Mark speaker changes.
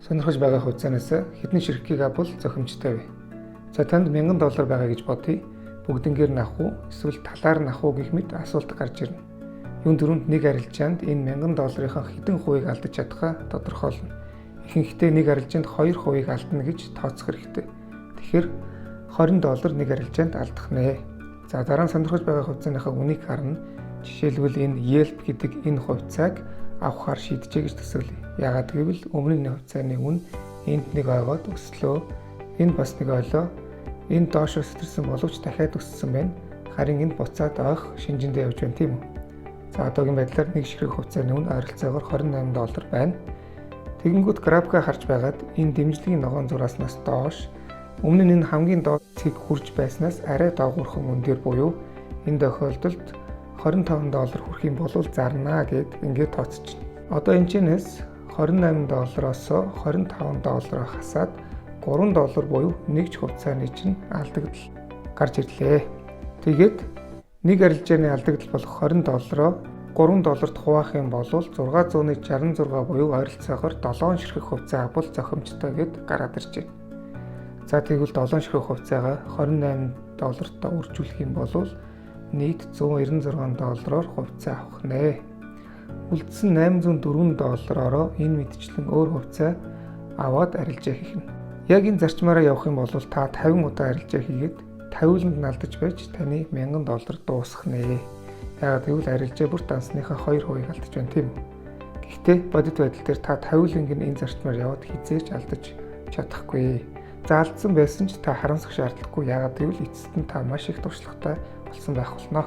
Speaker 1: Сонирхож байгаа хувьцаанаас хэдэн ширхгийг авбал зохимжтой вэ? За, танд 1000 доллар байгаа гэж бодъё. Бүгднгээр нь авах уу эсвэл талаар нь авах уу гэх мэт асуулт гарч ирнэ. Юун дөрөнд нэг арилжаанд энэ 1000 долларынхаа хэдэн хувийг алдаж чадхаа тодорхойлно. Ихэнхдээ нэг арилжаанд 2%-ийг алдана гэж тооцох хэрэгтэй. Тэгэхээр 20 доллар нэг арилжаанд алдах нэ. За, дараа нь сонирхож байгаа хувьцааныхаа үнийг харна. Жишээлбэл, энэ Yelp гэдэг энэ хувьцааг авахар шийджээ гэж төсөөлье. Яагаад гэвэл өмнө нь хувьцааны үн энд нэг ойгоод өслөө. Энэ бас нэг ойлоо. Энэ доошоо сэтэрсэн боловч дахиад өссөн байна. Харин энд буцаад ойх шинжиндээ явж байна, тийм үү? За, одоогийн байдлаар нэг ширхэг хувьцааны үн ойролцоогоор 28 доллар байна. Тэгэнгүүт графикаа харж байгаад энэ дэмжлэгийн ногоон зурааснаас доош, өмнө нь энэ хамгийн доод цэг хүрж байснаас арай доогуурхан үн дээр буюу энэ тохиолдолд 25 доллар хүрэх юм бол зарнаа гэд ингээд тооцож. Одоо энэ чинээс 28 доллароос 25 доллараар хасаад 3 доллар буюу нэг ч хувьцааны чинь алдагдал гарч ирлээ. Тэгээд нэг арилжааны алдагдал болох 20 доллароо 3 долларт хуваах юм бол 666 буюу ойролцоогоор 7 ширхэг хувьцаа авбал зохимжтой гэд гараад ирж байна. За, тэгвэл 7 ширхэг хувьцаагаа 28 долларт үржүүлэх юм бол нийт 196 доллараар хувьцаа авах нэ. Үлдсэн 804 доллараароо энэ мэтчлэн өөр хувьцаа аваад арилжаа хийх нь. Яг энэ зарчмаараа явах юм бол та 50 удаа арилжаа хийгээд 50-нд нь алдаж байж таны 1000 доллар дуусах нэ. Яагаад гэвэл арилжаа бүр дансныхаа 2%-ийг алдаж байна, тийм үү? Гэхдээ бодит байдал дээр та 50-нд нь энэ зарчмаар яваад хэзээ ч алдаж чадахгүй. За, алдсан байсан ч та харамсах шаардлагагүй. Яагаад гэвэл эцэст нь та маш их туршлагатай болсон байх болно.